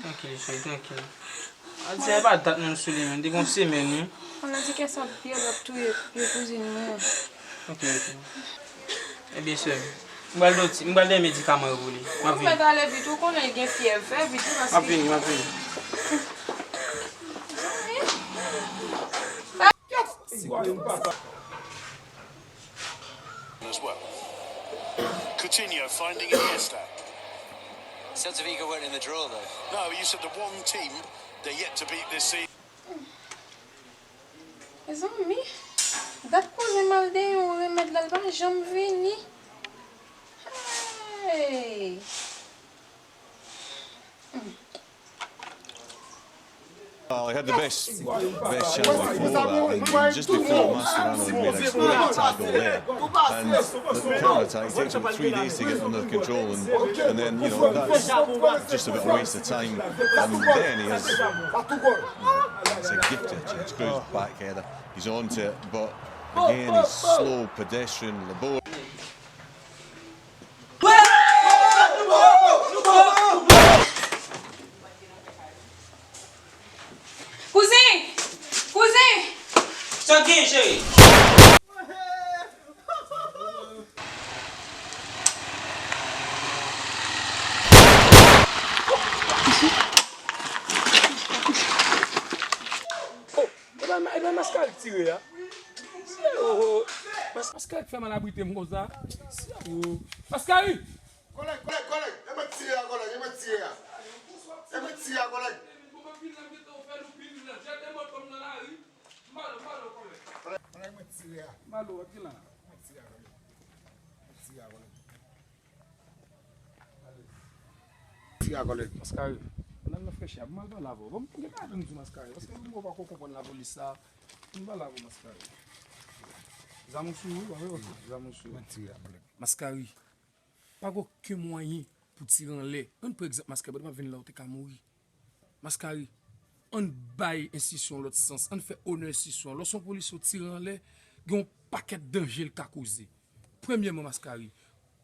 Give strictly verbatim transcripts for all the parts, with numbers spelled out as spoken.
Trankil, cheri, trankil. Adi a pa dat moun sou li, menm. Depi yon semèn, wi. Ann di ke sa pye l ap touye, pye kouzin mwen. Ok, ok. Ebyen, sè m, m pral dòti, m pral dèyè medikaman yo pou li. M ap vini. Ou mèt ale vit, ou konnen l gen fyèv, fè vit, wi, paske. M ap vini, m ap vini. As well. Coutinho finding Iniesta. Celta Vigo weren't in the draw, though. No, you said the one team they're yet to beat this season. Mezanmi, dat koze m al dèyè yon remèd la, l pa janm vini. Hey! Well, I had the best, best chance before that. I mean, just before Mascherano made a great tackle there. And the counter attack, it takes him three days to get under control. And, and then, you know, that's just a bit of a waste of time. And then he has. It's a gift, actually. It's a good back header. He's on to it, but again, he's slow, pedestrian, laborious. Kouzen! Kouzen! Sa w gen, cheri? Oh, e pa, e pa Maskari k tire a? Syewo! Mas, Maskari k fè mal abrite m konsa? Syewo! Maskari! Kòlèg, kòlèg, kòlèg! E mwen k tire a, kòlèg! E mwen k tire a! E mwen k tire a, kòlèg! Kòlèg, mwen k tire a! Malo, w ap gen la? Mwen k tire a, kòlèg! Mwen k tire a, kòlèg! Tire a, kòlèg! Maskari, ann al nan frèchè a, ban m al pale avè w. Ban m, gen bagay pou m di w, Maskari, paske m wè w pa ko konprann lapolis sa. Ban m pale avè w, Maskari. Zam ou sou ou wi, w ap wè, ok, zam ou sou ou. Mwen k tire a, kòlèg! Maskari, pa gen okenn mwayen pou w tire anlè. Ann pran egzanp Maskari, pandan m ap vin la, w te ka mouri. Maskari, ann bay enstitisyon an lòt sans, ann fè onè enstitisyon an. Lòske yon polisye w tire anlè, gen yon pakèt danje l ka koze. Premyèman, Maskari,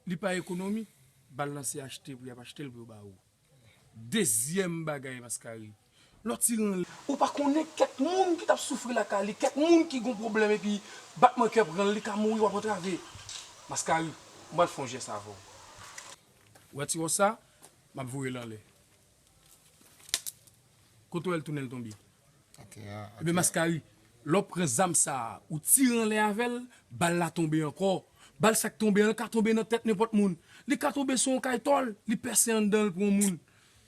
li pa ekonomi, bal lan se achte pou y ap achte l pou yo ba ou. Dezyèm bagay, Maskari, lè w tire anlè, ou pa konnen kèk moun ki t ap soufri lakay li, kèk moun ki gon pwoblèm epi batman kè pran l, li ka mouri, w ap antrave. Maskari, m pral fè yon jès avè w. Ou wè ti wòch sa? M ap voye l anlè. Kote w wè l tounen l tonbe? Atè a. Ebyen Maskari, lè w pran zam sa a, ou tire anlè avè l, bal la tonbe ankò. Bal sa k tonbe an ka tonbe nan tèt nenpòt moun. Li ka tonbe sou yon kay tòl, li pèse anndan l pou yon moun.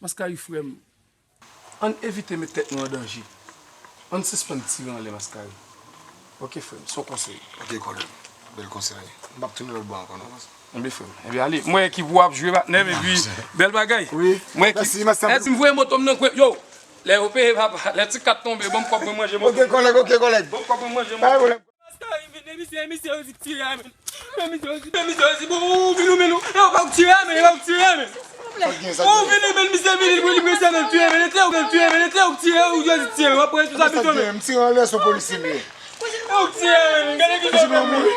Maskari frè m, ann evite met tèt nou an danje. Ann sispann tire anlè Maskari. Ok frè m, se yon konsèy. Ok kòlèg, bèl konsèy. M p ap tounen lòt bò ankò non. Enben frè m, enben ale. M wè ekip ou ap jwe patnè m epi bèl bagay. M wè ekip. Èske m voye moto m nan kwen yo? Lè yo peye papa, lè ti kat tonbe, ban m kòb mwen manje moto. Ok kòlèg, ok kòlèg. Ban m kòb mwen manje moto. Maskari vini, misye, misye yo di k tire a menm. Men misye yo di, men misye yo di, bon, ou vini ou menm, e yo pa k tire a menm, e yo pa k tire a menm. Ou vini menm, misye vini, li prese menm tire, men lete ou menm tire, men lete ou k tire, ou yo di tire, w ap pran responsabilite w menm. M tire anlè sou polisye m ye. Ou k tire a menm, gade ki jan w mouri.